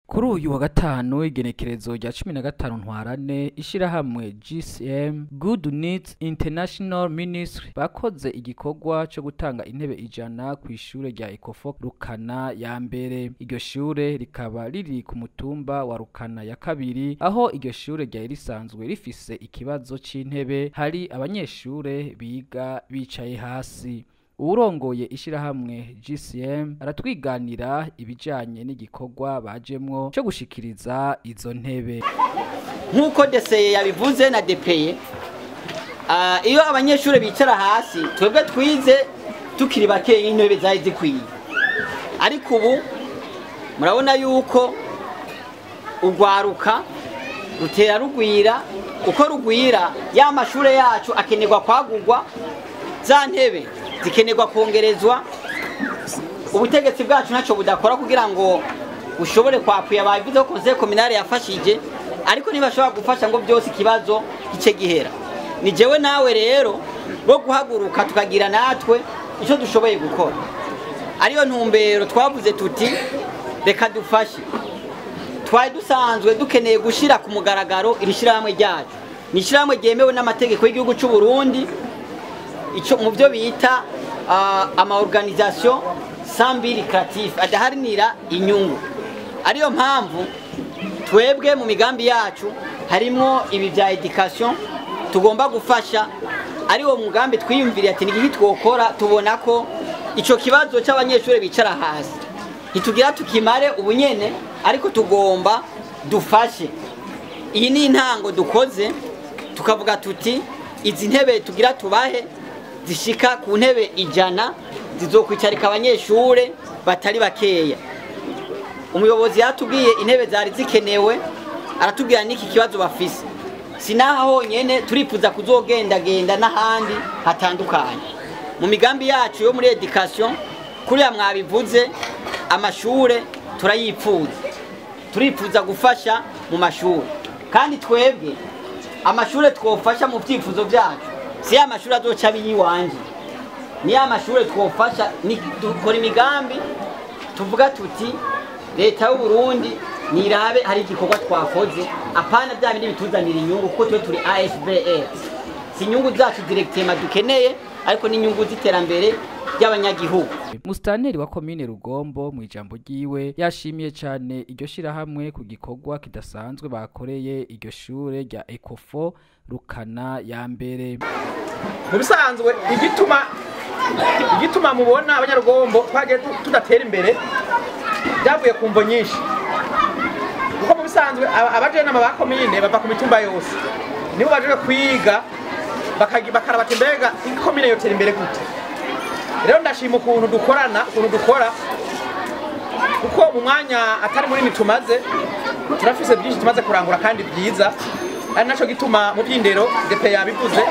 Kuri uyu wa gatanu, igenekerezo rya 15 Ntwarante, ishirahamwe GCM, Good Needs International Ministry, bakoze igikorwa co gutanga intebe 100 kw'ishure rya Ecofo Rukana ya mbere. Iryo shure rikaba riri ku mutumba wa Rukana ya kabiri, aho iryo shure ryari risanzwe rifise ikibazo c'intebe, hari abanyeshure biga bicaye hasi. Uwurongoye ishirahamwe GCM aratwiganira ibijanye n'igikorwa bajemwo co gushikiriza izo ntebe. Nk'uko DCE yabivuze na DPE, iyo abanyeshuri bicara hasi, twebwe twize tukiri bakeyi, intebe zari zikwiye, ariko ubu murabona yuko urwaruka rutera rugwira. Uko rugwira, ya mashure yacu akenerwa kwagurwa, za ntebe zikenerwa kongerezwa. Ubutegetsi bwacu ntacyo budakora kugira ngo bushobore kwappuyer. Babivuze ko conseil communal yafashije, ariko ntibashobora gufasha ngo byose ikibazo gice gihera. Ni jewe nawe rero bo guhaguruka tukagira natwe icyo dushoboye gukora. Ariyo ntumbero twavuze tuti reka dufashe. Twari dusanzwe dukeneye gushira ku mugaragaro iri shyirahamwe ryacu. Ni ishyirahamwe ryemewe n'amategeko y'igihugu cy'u Burundi, icyo mu byo bita ama organisation sans but lucratif, adaharanira inyungu. Ariyo mpamvu twebwe mu migambi yacu harimo ibi bya éducation tugomba gufasha. Ari wo mugambi twiyumviriye ati nigiki twokora? Tubona ko ico kibazo cy'abanyeshuri bicara hasi ntitugira tukimare ubunyene, ariko tugomba dufashe. Iyi ni intango dukoze, tukavuga tuti izi ntebe tugira tubahe zishika ku ntebe 100 zizokwicarika abanyeshure batari bakeya. Umuyobozi yatubwiye intebe zari zikenewe, aratubwira n'iki kibazo bafise. Sinaha honyene, turifuza kuzogendagenda n'ahandi hatandukanye mu migambi yacu yo muri éducation. Kuriya mwabivuze, amashure turayipfuza, turifuza gufasha mu mashure. Kandi twebwe amashure twofasha mu vyifuzo vyacu si ya mashure azoca abiyiwanje, ni ya mashure twofasha. Ni dukora imigambi tuvuga tuti leta y'u Burundi nirabe hari igikorwa twakoze, apana bya bindi bituzanira inyungu, kuko twe turi ASBL, si inyungu zacu directement dukeneye, ariko n'inyungu z'iterambere ry'abanyagihugu. Musitanteri wa komine Rugombo mu ijambo ryiwe yashimiye cyane iryo shirahamwe ku gikorwa kidasanzwe bakoreye iryo shure rya Ecofo Rukana ya mbere. Mu bisanzwe igituma mubona abanyarugombo twagiye tudatera imbere byavuye ku mvo nyinshi, kuko mu bisanzwe abajenama ba komine bava ku mitumba yose, nibo baje kwiga bakaraba ati mbega ikomine yotera imbere gute? Rero ndashima ukuntu dukorana, ukuntu dukora, kuko mu mwanya atari munini tumaze turafise byinshi tumaze kurangura kandi byiza. Ari naco gituma mu by'indero DP yabivuze,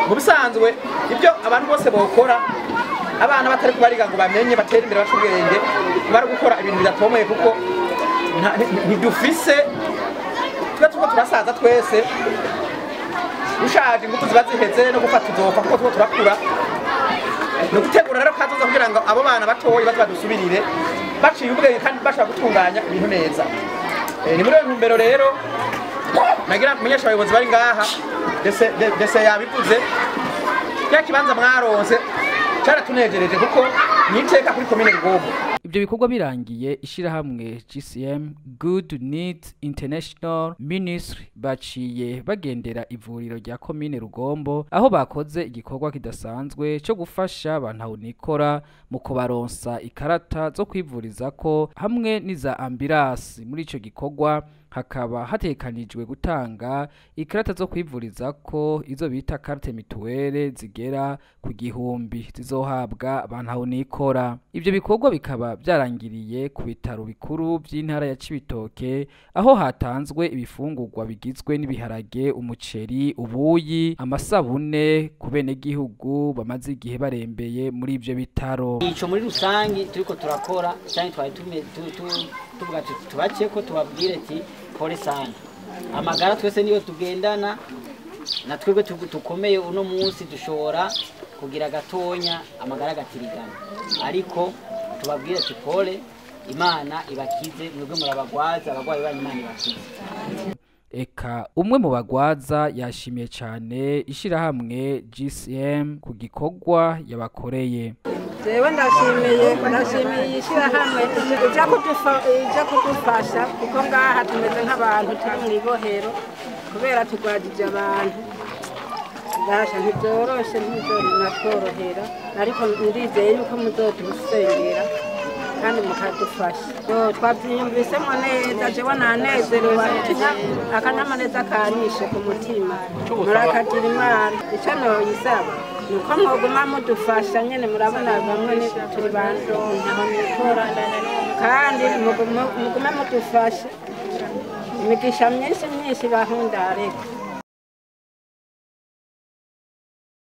mu bisanzwe ibyo abantu bose bokora abana batari kubariga ngo bamenye, batere imbere, bace ubwenge, bari gukora ibintu bidatomeye, kuko ntidufise. Twe turiko turasaza twese, ushaje ingufu ziba ziheze, no gufata uzopfa, kuko turiko turakura. Ni ugutegura rero kazoza kugira ngo abo bana batoyi baze badusubirire baciye ubwenge kandi bashobora gutunganya ibintu neza. Ni muri iyo ntumbero rero nagira menyesha abayobozi bari ngaha, DCE yabivuze, kya kibanza mwaronse cyaratunejereje, kuko ni iteka kuri komine Rugombo. Ibyo bikorwa birangiye, ishirahamwe GCM, Good Needs International Ministry, baciye bagendera ivuriro rya komine Rugombo, aho bakoze igikorwa kidasanzwe cyo gufasha abantu mu kubaronsa ikarata zo kwivurizako hamwe n'iza ambulance. Muri ico gikorwa hakaba hatekanijwe gutanga ikarata zo kwivurizako, izo bita carte mutuelle, zigera ku 1000 zizohabwa abantu nikora. Ibyo bikorwa bikaba byarangiriye ku bitaro bikuru by'intara ya Cibitoke, aho hatanzwe ibifungurwa bigizwe n'ibiharage, umuceri, ubuyi, amasabune ku benegihugu bamaze igihe barembeye muri ibyo bitaro. Ico muri rusangi turiko turakora cyane, twari tuvuga tuti tubace ko tubabwire ati pole sana, amagara twese niyo tugendana. Na twebwe tukomeye uno munsi dushobora kugira gatonya amagara agatirigana, ariko tubabwire ati pole. Imana ibakize, mwebwe murabagwaza, abagwayi banyu Imana ibakize. Eka umwe mu bagwaza yashimiye cyane ishirahamwe GCM ku gikorwa yabakoreye. Jewe ndashimiye ishyirahamwe ija kudufasha, kuko ngaha tumeze nk'abantu turi mu ibohero kubera turwajije abantu. Basha ntibyoroshe, ntibyorinatworohera, ariko ndizeye yuko muzodusengera kandi mukadufasha. Twabyiyumvisemo neza, jewe nanezerewe, akanyamuneza kanyishe ku mutima. Murakagira Imana. Icyo noyisaba nuko mwoguma mudufasha nyene, murabona bamwe turi bantu nikora, kandi mugume mudufasha. Imigisha myinshi myinshi bahundareka.